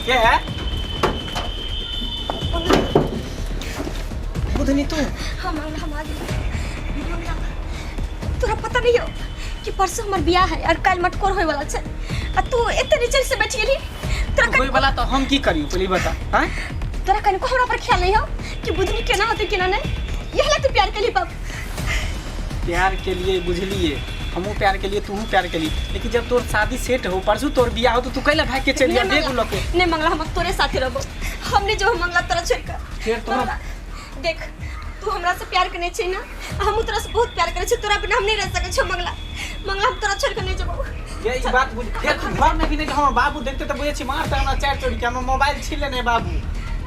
के है बुधनी तू? हाँ मंगला, हम आ गेली। मंगला, तोरा पता नहीं हो कि परसों हमर बियाह है और काल्हि मटकोर होय वाला छै आ तू एते नीचे से बैठ गेली। तोरा होय वाला तो हम की करियो, पहले बता। हां, तोरा कनिको हमरा पर ख्याल नहीं हो कि बुधनी केना होते केना नहीं? यह ला तू प्यार के लिए बाप प्यार के लिए बुझलिए, हमहूँ प्यार के लिए, तूहू प्यार के लिए, लेकिन जब तोर शादी सेट हो, परसों तोर बियाह हो, तो तू कैला भाग के चल जा नहीं देख मंगला, लोग के। नहीं मंगला, हम तोरे साथे रहबो। हमने जो मंगला तोरा छोड़ के फिर तोरा मंगला, देख, तू हमरा से प्यार करने छै ना, हम तोरा से बहुत प्यार करे छी, तोरा बिना हम नहीं रह सके छो। मंगला, मंगला, हम तोरा छोड़ के नहीं जेबो। ये ई बात बुझ, फिर तू घर में भी नहीं। हमर बाबू देखते तो बुझे छी मारते हमरा चार चोरी के। हमर मोबाइल छीन लेने बाबू,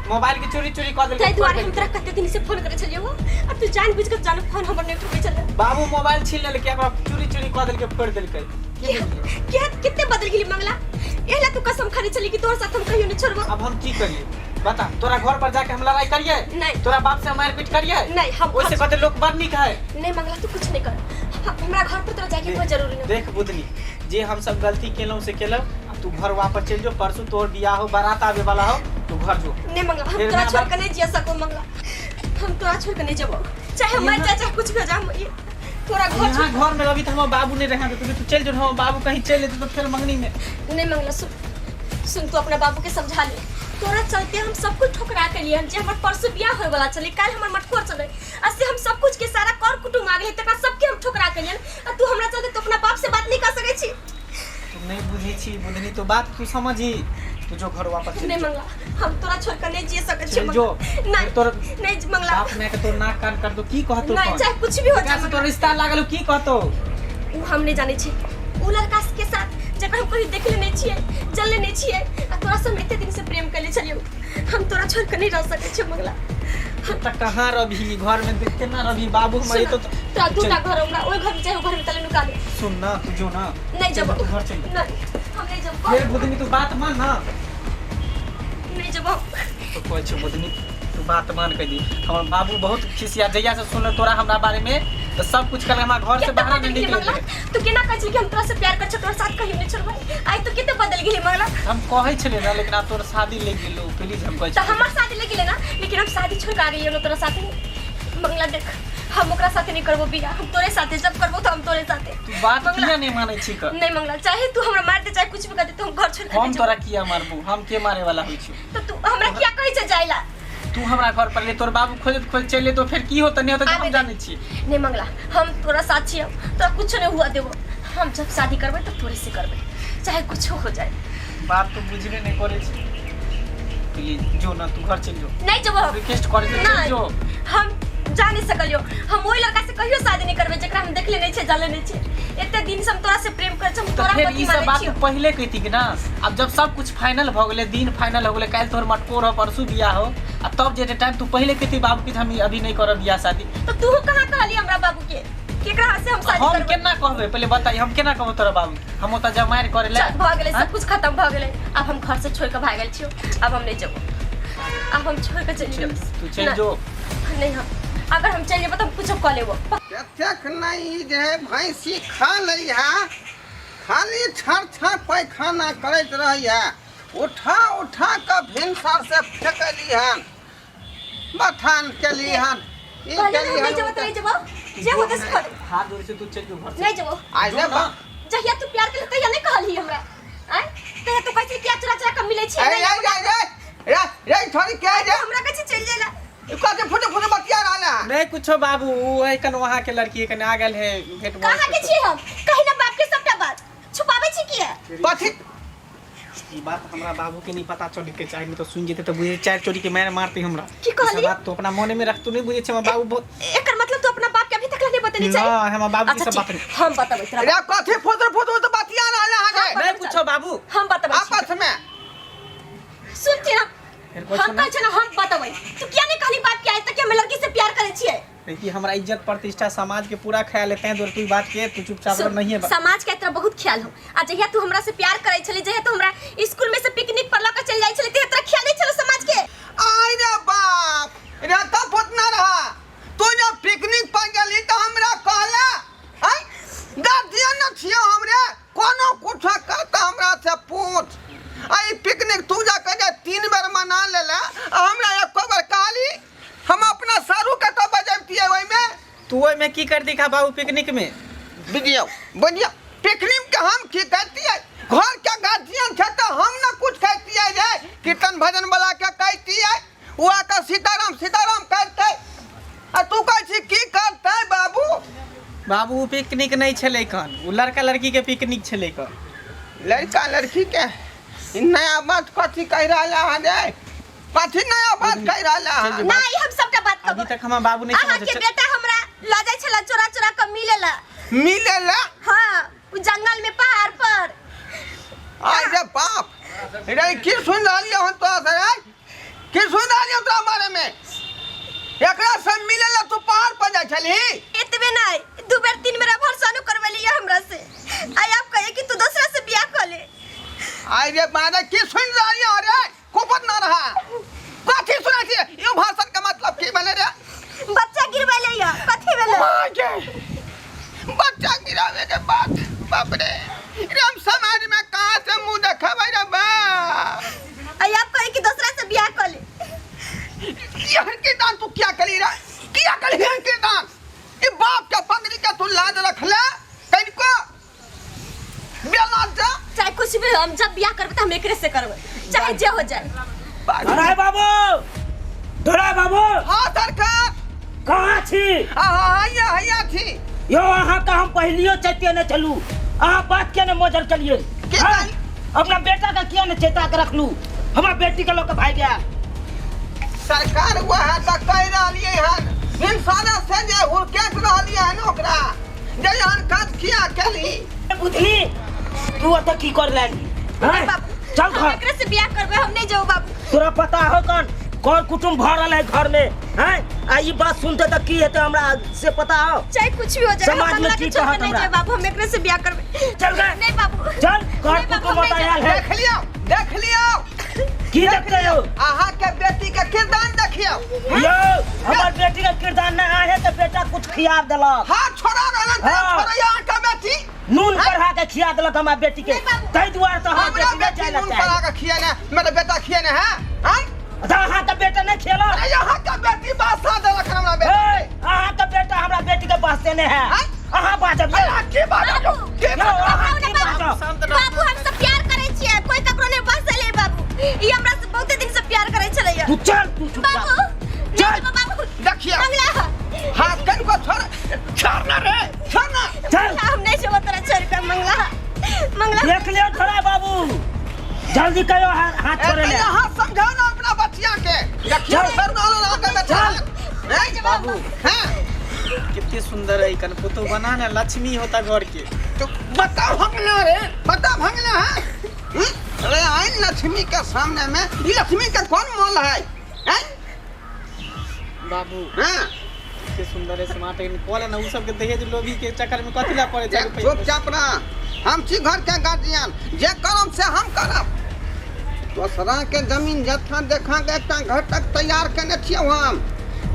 मोबाइल के चोरी चोरी कऽ देलकै। ताहि दुआरे हम तोरा कते दिन से फोन करे छलियौ हो आ तू जान बुझ के जान फोन हमर नहीं उठबै छले। बाबू मोबाइल छीन लेलकै, हमरा चोरी चोरी कऽ देलकै, फोड़ि देलकै। के कितने बदल गेली मंगला? एहला तू कसम खाने छली कि तोहर साथ हम कहियो नहीं छोड़बो। अब हम की करिए बता? तोरा घर पर जाके हम लड़ाई करिए? नहीं। तोरा बाप से मारपीट करिए? नहीं, हम ओइसे कहते लोग बड़ नीक है। नहीं मंगला, तू कुछ नहीं कर। हमरा घर पर तोरा जाके कोई जरूरी नहीं। देख बुधनी, जे हम सब गलती केलहुँ से केलहुँ, अब तू घर वापस चलि जो। परसों तोहर बियाह हो, बारात आवे वाला हो, तू घर जो। नहीं मंगला, हम फिर तोरा मैं छोड़ के नहीं जिया सको। मंगला, हम तोरा छोड़ के नहीं जबो, चाहे मर जाए चाहे कुछ भी हो जाए, हम ये तोरा घर यहाँ छोड़ घर में अभी तो हमर बाबू नहीं रहे तो तू चल जो। हमर बाबू कहीं चल जेतै तो फिर मंगनी में। नहीं मंगला, सुन सुन, तू अपना बाबू के समझा ले। तोरा चलते हम सब कुछ ठुकरा के लिए जे हमर परसों बियाह होय वाला चले, काल हमर मटकोर चले, आ से हम सब कुछ के सारा कर कुटुम आ गेलै, तकरा सबके हम ठुकरा के लिए आ तू हमरा चलते तू अपना बाप से बात नहीं कर सकै छी। तू नहीं बुझै छी बुधनी, तो बात तू समझी, तू जो घर वापस चल नहीं जो। मंगला, हम तोरा छोड़ के नहीं जी सकै छी। चल जो। मंगला, नहीं। तोर नहीं मंगला। बाप माय के तोर नाक कान कर दो, की कहतो? नहीं, कौन चाहे कुछ भी हो जेकरा जाए। से तोर रिश्ता लागल हो, की कहतो? उ हम नहीं जानै छी। उ लड़का के साथ जकरा हम कभी देखले नहीं छियै, जानले नहीं छियै, आ तोरा से हम एते दिन से प्रेम करले छलियौ, हम तोरा छोड़ के नहीं रह सकै छियौ मंगला। त कहाँ रभी घर में देख केना रभी बाबू हमर? सुन, तो तोरा दूटा घर हमरा, ओहि घर में चाहे ओहि घर में तले नुका ले। सुन ना, तू जो ना। नहीं चल, जबो। तू घर चल। नहीं, हम नहीं जबो। फिर बुधनी, तू बात मान ना। नहीं जबो। तो कहै छौ बुधनी, तू बात मान कह दी। हमर बाबू बहुत खिसिया, जहिया से सुनल तोरा हमरा बारे में तो सब कुछ कल हमरा घर से केते बाहर बदल नहीं गेली निकले। मंगला? तू केना कहै छली कि हम तोरा से प्यार कर छौ, तोरा साथ कहियो नहीं छोड़बै? आइ तू केते बदल गेली मंगला? हम कहै छलियै ना, लेकिन आब तोर शादी लागि गेलो, प्लीज हम कहै तो छी। हमर शादी लग गेलै ना, लेकिन हम शादी छोड़ के आ गेलियै तोरा साथे। मंगला देख, हम ओकरा साथे नहीं करबो बियाह, हम तोरे साथे जब करबो तो हम तोरे साथे। तू बात मंगला। किया नहीं मानै छी क? नहीं मंगला, चाहे तू हमरा मार दे, चाहे कुछ भी कर दे, तो हम घर छोड़ के हम नहीं तोरा किया मारबू? हम के मारे वाला होइ छी? जेबो। तो तू हमरा किया कहै छै जाइला? तू हमरा घर पर ले, तोर बाबू खोजत खोज चलि तो फिर की होत नहीं होत हम आबे दे। जानै छी। नहीं मंगला, हम तोरा साथ छियौ, तोरा कुछ नहीं हुआ देबो। हम जब शादी करबै तो तोरे से करबै, चाहे कुछ हो जाए। बात तो बुझबे नहीं करै छी। प्लीज जो ना, तू घर चलि जो। नहीं जेबो हम। रिक्वेस्ट करै छी, चलि नहीं, जो। हम जा नहीं सकलियो। हम ओहि लड़का से कहियो शादी नहीं करबै जेकरा हम देखले नहीं छियै, जानले नहीं छियै। एते दिन से हम तोरा से प्रेम करै छी, हम तो तोरा फिर पति ई सब मानै बात छियौ। तू पहिले कहती कि ना? अब जब सब कुछ फाइनल भ गेलै, दिन फाइनल हो गेलै, काल्हि तोहर मटकोर हो, परसू बियाह हो, आ तब जे टाइम तू पहिले कहती बाबू के हम अभी नहीं करब बियाह शादी। तो तू कहाँ कहली हमरा बाबू के केकरा हाथ से हम शादी हम करबै? केना कहबै, पहिले बताई, हम केना कहबै तोरा बाबू के? हम ओतऽ जमाइन करे ले चल, भऽ गेलै। आँय? सब कुछ खत्म भऽ गेलै। आब हम घर से छोड़ के भागल छियौ। आब हम नहीं जेबो, आब हम छोड़ के चलि चल, जेबो। तू चलि जो। नहीं, हम अगर हम चलि जेबो तऽ हम कुछो कऽ लेबो। जतेक नहि ई जे है भैंसी खा लै है, खाली छर छर पैखाना करैत रहैए। उठा उठा कऽ भिनसर से फेकली हन, बथान केली हन, ई कहलियै केली ने हम नहीं हन। जेबो तऽ नहीं जेबो, जे होतै से कर। हाथ जोड़ै छी, तू चलि जो घर से। नहीं जेबो। आइ जो रे ना। बा। जहिया तू प्यार केलही तहिया नहीं कहलही हमरा? आँय, तहिया तू कहै छली किया चुरा चुरा कऽ मिलै छी? ए रे रे रे रे रे, छोड़ी के रे? हमरा कहै छी चलि जाइ ला। ई कथी फुट फुट बतिया रहल है? नहीं कुछो बाबू, उ है कन वहाँ के लड़की है, कन आ गेल है भेंट। कहाँ के छियै हम? कही ना बाप के सबटा बात छुपाबै छी किया? कथी? ई बात हमरा बाबू के नहीं पता चले के चाही, नहीं तो सुन जेते तो बुझे चार चोरी के मार मारते हमरा। की ई सब कहली? बात तो अपना मने में रख, तू नहीं बुझे छे, हमर बाबू बहुत एकर मतलब तू अपना बाप के अभी तक नहीं बतेने ना, छै? हमर बाबू के अच्छा, सब बात ठीक, नहीं। हम बतेबै तोरा। रे, कथी फुट फुट तो बतिया रहल है? नहीं कुछो बाबू। हम बतेबै छी। आपस में सुन छी ना। फिर कहै छौ हम ना। कहै छै ना, हम बतेबै। तू किया नहीं कहली बाप के आज तक कि हम लड़की से प्यार करै छियै? देखिए, हमरा इज्जत प्रतिष्ठा समाज के पूरा ख्याल है, तैं दुआरे तू ई बात के तू चुपचाप सुन, नहीं है समाज के तोरा बहुत ख्याल हो, आ जहिया तू हमरा से प्यार करै छली, जहिया तू हमरा स्कूल में से पिकनिक पर लऽ के चल जाइ छली, तहिया तोरा ख्याल नहीं छलो समाज के? आइ रे बाप रे, तब उतना रहा तू जब पिकनिक पर गेली तो हमरा कहला आइ गार्जियन न छियो हमरे, कोनो कुछ कर त हमरा से पूछ। आ ई पिकनिक तू जा के जे में की कर दिखा बाबू पिकनिक में? बुझियौ बुझियौ, पिकनिक के हम की करतियै? घर के गार्जियन छै तऽ हम ने कुछ कहतियै रे। कीर्तन भजन वाला के कहतियै, ओ आके सीताराम सीताराम करतै, आ तू कहै छी की करतै बाबू? बाबू, ओ पिकनिक नहि छलै कन, ओ लड़का लड़की के पिकनिक छलै कन। लड़का लड़की के ई नया बात कथी कहि रहल है रे? कथी नया बात कहि रहल है? नहीं, हम सबटा बात अभी कहब। तक हमर बाबू नहीं अहाँ समझ। के बेटा हमरा लऽ जाइ छला चोरा चोरा के मिले ला। मिले ला? हाँ, उ जंगल में पहाड़ पर। आय रे बाप रे, की सुन रहलियै हन तोरा से रे? की सुन रहलियै तोरा बारे में? एकरा से मिले ला तू पहाड़ पर जाइ छलही? एतबे नहीं, दू बेर तीन बेर भरसानो करवेली हमरा से। आई आप कहे कि तू दूसरा से बियाह कर ले। आय रे बारे, की सुन रहलियै हन रे? कुपत ना रहा, कथी सुनै छियै? यो भाषण के मतलब की भेलै रे? बच्चा गिरवेले या कथी भेलै? माँ के बच्चा गिरावे के बाद, बाप रे, रे हम समाज में कहाँ से मुंह देखेबै रे बाप? आई आप कहे कि दूसरा से बियाह कर ले। यहन के दान तू क्या करी रे? क्या करी यहन के दान? ई बाप के पगड़ी के तू लाज रख ले कनिको बेला से। चाहे कुछ भी हो, हम जब बियाह करबै त हम एकरे से करबै, चाहे जे हो जाए। धराय बाबू, धराय बाबू। हाँ सरकार। कहाँ छी? हाँ, हैया हैया छी। यो अहाँ के हम पहिलियो चैते ने चलू, अहाँ बात के ने मोजर चलिए। के हाँ? कहली? अपना बेटा के किया ने चेता के रखलू? हमार बेटी के लऽ के भागि गया। सरकार वएह तऽ कहि रहलियै हन, इंसान से जे हुड़केट रहलियै हन ओकरा जे एहन काज किया केलही। बुधनी, तू एतऽ की कर लागी? नहीं बाबू, चल हम घर। एकरे से बियाह करबै, हम नहीं जाऊ बाबू। तोरा पता हो कौन कौन कुटुम्ब भर रहल है घर में हैं? आ ई बात सुनते तऽ की हेतै हमरा से पता हो? चाहे कुछ भी हो जाए, हम समाज में बंगला के की छोड़ के कहत नहीं हमरा? जाए बाबू, हम एकरे से बियाह करबै। चल गए। नहीं बाबू, चल घर, नहीं बाबू, कुटुम्ब हम नहीं ओतऽ आयल है। देख लियौ, देख लियौ। की देखते हो? अहाँ के बेटी के किरदान देखियौ। यो हमर बेटी के किरदार न आहे के बेटा कुछ खिया देलक। हाथ छोड़ा रहलन त हाँ। छोड़ैया अहाँ के बेटी। नून बढ़ा के खिया देलक हमरा बेटी के। नहीं बाबू। ताहि दुआरे तऽ हमर हमरा बेटी नहि बेटी जाय नून बढ़ा के खियेने, मेरे बेटा खियेने है? हैं? तऽ अहाँ के बेटा नहि खियेलक? अरे यहाँ के बेटी बासा देलक हमरा बेटी। ए, अहाँ के बेटा हमरा बेटी के बासे नहि है। हैं? अहाँ बाजब। अरे की बाजब? की यौ, बाजब? अहाँ की बाजब? शांत रह। बाबू, हम सब प्यार करै छियै, कोई ककरो नहीं बसले बाबू। ई हमरा से बहुते दिन से प्यार करै छलैया। तू चल, तू चुप जा। बाबू, चल। नहीं बाबू। देखियौ। मंगला। हाथ कनको छोड़, छोड़ ना रे, छोड़ ना। चल। हम नहीं जेबो तोरा छोड़ के। मंगला, मंगला। देख लियौ थोड़ा बाबू, जल्दी कहियो हाथ ए, छोड़े ले। यहाँ समझाओ ना अपना बच्चिया के। देखियौ चल। सर ना लो के बच्चा। चल। ए, बाबू। हां। कितनी सुंदर है कन पुतो बना ना, लक्ष्मी होता घर के। तो बताओ भंगना रे, बताओ भंगना है। हम्म? अरे आई लक्ष्मी के सामने में ये लक्ष्मी का कौन मोल है? हैं? बाबू, हाँ। कितने सुंदर है, स्मार्ट है कॉल ना। उ सब के दहेज लोभी के चक्कर में कथी ला पड़े छै रुपैया? चुपचाप रह, हम छी घर के गार्जियन, जे करब से हम करब। दोसरा के जमीन जथा देखा के एकटा घर तक तैयार केने छियौ हम,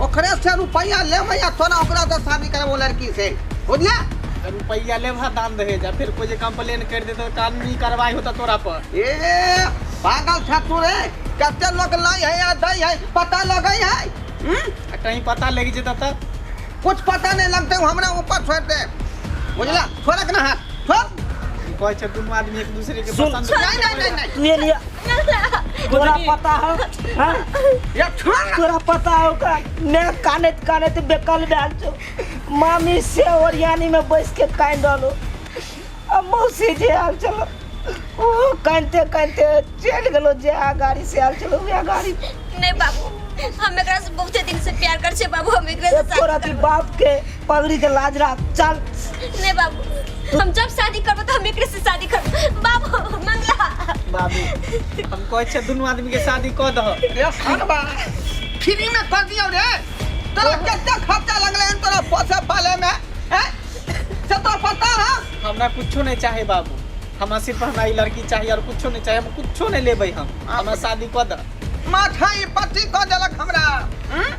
ओकरे से रुपैया लेबै आ तोरा ओकरा से शादी करबो लड़की से, बुझले? रुपैया लेबहा दान दहेज आ फिर कोई जे कंप्लेन कर दे तो कानूनी कार्रवाई होता तोरा पर। ए पागल छा तू रे, कते लोग लै है आ दै है, पता लगै है? हम्म? आ कहीं पता लग जेता त कुछ पता नहीं लगते, हमरा ऊपर छोड़ दे, बुझला? छोड़क ना हाथ, छोड़। कहै छै दुनू आदमी एक दूसरे के सुन। पसंद। नहीं नहीं नहीं नहीं। तू ये लिया, तोरा पता हो? हाँ? ये छोड़ ना। तोरा पता हो का मैं कानैत कानैत बेकल भेल छौ। मामी से ओरियानी में बैस के कानि रहलो, आ मौसी जे आयल छलो ओ कानिते कानिते चलि गेलो, जे आ गाड़ी से आयल छलो उएह गाड़ी। नहीं बाबू, हम एकरा से बहुते दिन से प्यार कर छे बाबू, हम एकरा से एको शादी राति करबै। बाप के पगड़ी के लाज राख, चल। नहीं बाबू, हम जब शादी करबै तो हम एकरे से शादी करबै बाबू। मंगला। बाबू, हम कहै छै दुनू आदमी के शादी कऽ दह। रे सालबा, फ्री में कर दियौ रे। तोरा कते खर्चा लगलै हन तोरा पोसे पाले में, हैं? से तोरा पता है? हमरा कुछो नहीं चाहे बाबू, हमरा सिर्फ हमरा ई लड़की चाहिए और कुछो नहीं चाहिए। हम कुछो नहीं लेबै, हम हमरा शादी कऽ दह। माथा ई पट्टी कऽ देलक हमरा। हम्म?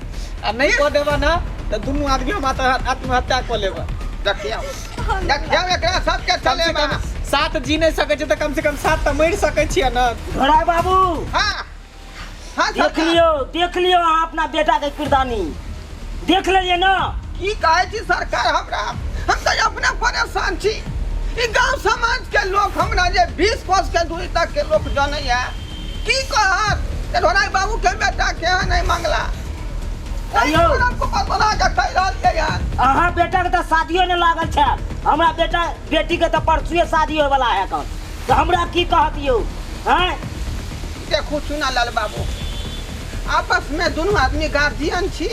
आ नहीं कऽ देबऽ ना तऽ दुनू आदमी हम आत्महत्या कऽ लेबै। देखियौ देखियौ एकरा सबके कम से चलेबा। कम साथ जी नहीं सकै छै तऽ कम से कम साथ तऽ मरि सकै छियै ने। धोराय बाबू। हाँ हाँ देख सरकार। लियौ, देख लियौ अहाँ अपना बेटा के किरदानी देख लेलियै ना? की कहै छी सरकार हमरा, हम तऽ अपने परेशान छी। ई गांव समाज के लोग हमरा जे 20 कोस के दूरी तक के लोग जानैया, की कहत जे ढोराई बाबू के बेटा केहन है मंगला। अयौ। हमको बना के कहि रहल छै यार। अहाँ बेटा के तऽ शादियो नहि लागल छै, हमरा बेटा बेटी के तऽ परसुए शादी होय वाला है कन, तऽ हमरा की कहत यौ? हैं? देखू चुनालाल बाबू, आपस में दुनू आदमी गार्जियन छी।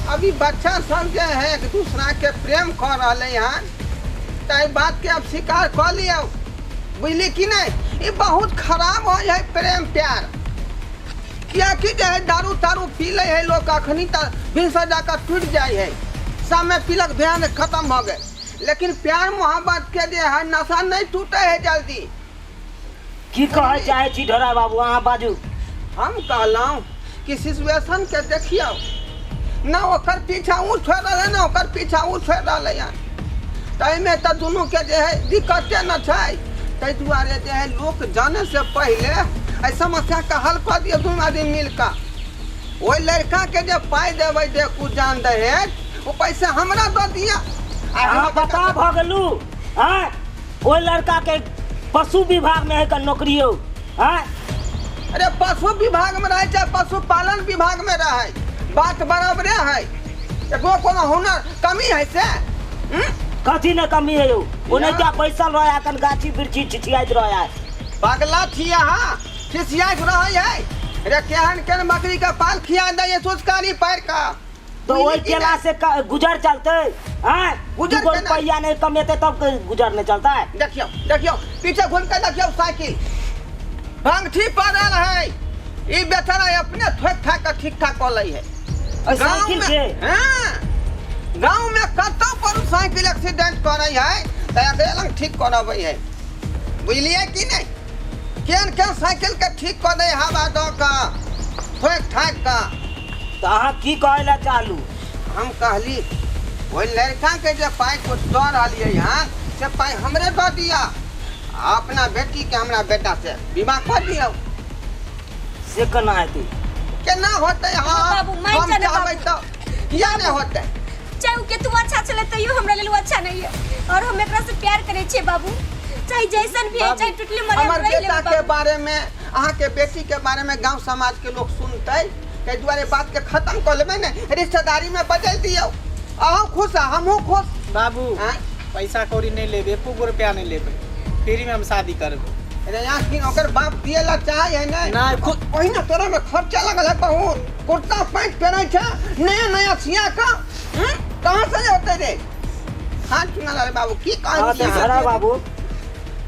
अभी बच्चा सब जे है एक दूसरा के प्रेम कर रहले हन, तऽ एहि बात के अब स्वीकार कऽ लियौ, बुझली कि नहीं? ई बहुत खराब होइ है प्रेम प्यार, कियाकि जे है दारू तारू पी ले है लोग, अखनी तक भिनसर जाकर टूट जाइ है, समय पीलक ध्यान खत्म हो गए। लेकिन प्यार मोहब्बत के जे है नशा नहीं टूटे है जल्दी। की कहै चाहै छी ढोरा बाबू, अहाँ बाजू। हम कहलहुँ कि सिचुएशन के देखियौ ना, ओकर पीछा ऊ छोड़ि रहलै ना ओकर पीछा ऊ छोड़ि रहलै हन, ताहिमे तऽ दुनूके जे है दिक्कते न छै। ताहि दुआरे जे है लोक जाने से पहिले एहि समस्याके हल कऽ दियौ दुनू आदमी मिल कऽ। ओहि लड़काके जे पाइ देबै देखू जान दहेज, ओ पैसा हमरा दऽ दिअ। अहाँ बता भऽ गेलू? आँय, ओहि लड़काके पशु विभागमे है कऽ नौकरी यौ? आँय? अरे पशु विभाग में रहे चाहे पशुपालन विभाग में रहे, बात बराबरे है। एकरो कोनो हुनर कमी है से? कथी ने कमी है यौ? ओ नहीं क्या बैसल रहे अखन गाछी वृक्षी छिछियाइत रहे है। पगला छी अहाँ, छिछियाइत रहे है। रे केहन केहन बकरी के पाल खिया दे है सुस्कारी पार का। तो ओहि केला से गुजर चलते? आँय? गुजर दूगो केना? रुपैया नहीं कमेते तब गुजर नहीं चलता है? देखियौ देखियौ पीछे घूम के देखियौ, साइकिल भांगठी पड़ल है, ई बेचारा अपने ठोक ठाक के ठीक ठाक कऽ लै है। ओहि गाँव साइकिल में के? हाँ, गाँव में कतौ पर साइकिल एक्सीडेंट करै है तऽ एकरे लग ठीक करबै है, बुझलियै कि नहि? केहन केहन साइकिल के ठीक कऽ दै हवा दऽ कऽ ठोकि ठाकि कऽ। तऽ अहाँ की कहै लए चाहलू? हम कहली ओहि लड़काके जे पाइ कुछ दऽ रहलियै हन से पाइ हमरे दऽ दिअ, आ अपना बेटीके हमरा बेटा से विवाह कऽ दियौ। से केना हेतै? केना होतै? हाँ, बाबू, मानि हम जा ने चाहबै बाबू। तऽ किया नहि होतै? चाहे उ केतबो अच्छा छलै तैयो हमरा लेल उ अच्छा नहीं है, और हम एकरा से प्यार करै छियै बाबू, चाहे जैसन भी है, बाबू, चाहे टुटले मरे हम हमर रहि बेटा लेबै के बाबू। बारे में, अहाँके बेटी के बारे में गांव समाज के लोग सुनतै, ताहि दुआरे बात के खत्म कऽ लेबै ने, रिश्तेदारी में बदलि दियौ, अहूँ खुश आ हमहूँ खुश। बाबू, आँय? पैसा कौड़ी नहीं लेबै, एको गो रुपया नहीं लेबै, फ्री में हम शादी करबै। अरे यहाँ की ओकर बाप दिए ला चाहे है नहीं? नहीं, खुद ओहिना तोरा में खर्चा लगल है बहुत, कुर्ता पैंट पहनै छै नया नया सिया का, कहाँ से होते रे? हाँ चुनालाल बाबू की कहै हाँ छी तऽ अहाँ? झरा बाबू,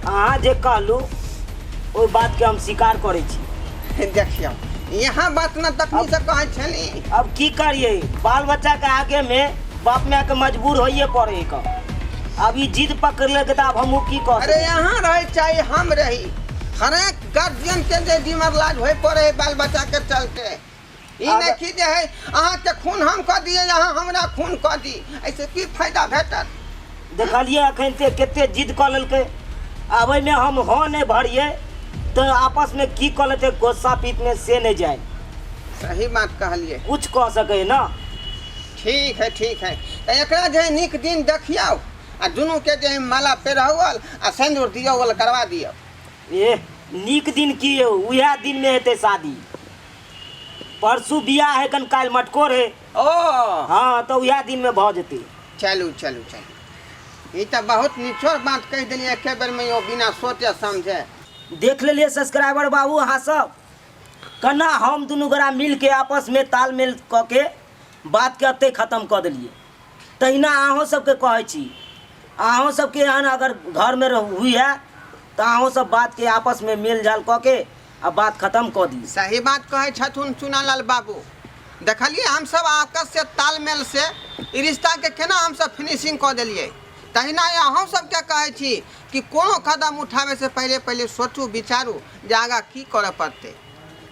अहाँ जे कहलू ओहि बातके हम स्वीकार करै छी। देखियौ यहाँ बात न तखनी से कहै छली। अब की करिए, बाल बच्चा के आगे में बाप माय के मजबूर होइए पड़े के। अब ई जिद पकड़ लेके तऽ आब हमहूँ की कह अरे सकै छी? यहाँ रहे चाहे हम रही, हरेक गार्जियन के जे जिम्मेदार होय पड़े है बाल बच्चा के चलते। ई आब नहि कि जे है अहाँके खून हम कऽ दियै, अहाँ हमरा खून कऽ दी, एहिसँ की फायदा भेटत? देखलियै अखन से कते जिद कऽ लेलकै, आब एहिमे हम हँ नहि भरियै तऽ आपसमे की कऽ लेतै गोस्सा पीतमे से नहि जानि। सही बात कहलियै। कुछ कऽ सकै ने। ठीक है ठीक है, तऽ एकरा जे नीक दिन देखियौ आ दुनूके जे माला पेरहल आ सिन्दूर दियौल करवा दियौ। एह, नीक दिन की यौ, उएह दिनमे हेतै शादी। परसू बियाह है कन काल्हि मटकोर है। ओ हाँ, तऽ उएह दिनमे भऽ जेतै। चलू चलू चलू, ई तऽ बहुत निचोड़ बात कहि देलियै एके बेरमे यौ, बिना सोचे समझे। देख लेलियै सब्सक्राइबर बाबू अहाँ सब, केना हम दुनू गोरा मिलके आपसमे तालमेल कऽ के बातके एतहि खतम कऽ देलियै। तहिना अहूँ सबके कहै छी, अहूँ सबके एहन अगर घरमे हुई है तऽ अहूँ सब बातके आपसमे मेलजाल कऽ के आ बात खतम कऽ दी। सही बात कहै छथुन चुनालाल बाबू। देखलियै हमसब आपस से तालमेल से ई रिश्ताके केना हमसब फिनिशिंग कऽ देलियै। तहिना अहूँ सबके कहै छी कि कोनो कदम उठाबै से पहिले पहिले सोचू विचारू जे आगाँ की करऽ पड़तै,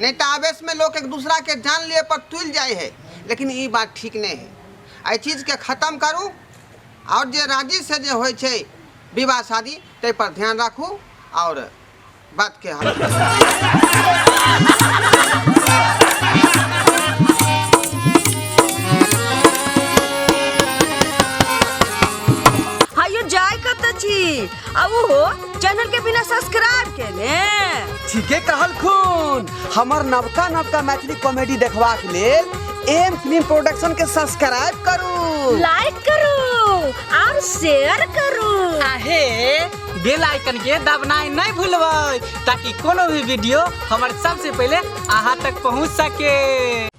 नहीं तऽ आवेशमे लोक एक दूसराके जान लिए पर तुलि जाइ है, लेकिन ई बात ठीक नहीं है। एहि चीजके खत्म करू और जे राजी से जे होइ छै विवाह शादी ताहि पर ध्यान राखू और बात के हल। आ उहो चैनल के बिना सब्सक्राइब केने। ठीके कहलखुन। हमर नवका नवका मैथिली कॉमेडी देखबाक लेल एम फिल्म प्रोडक्शन के सब्सक्राइब करू, लाइक करू और शेयर करू। आहे बेल आइकन के दबनाइ नहीं भूलबै ताकि कोनो भी वीडियो हमर सबसे पहले अहाँ तक पहुँच सके।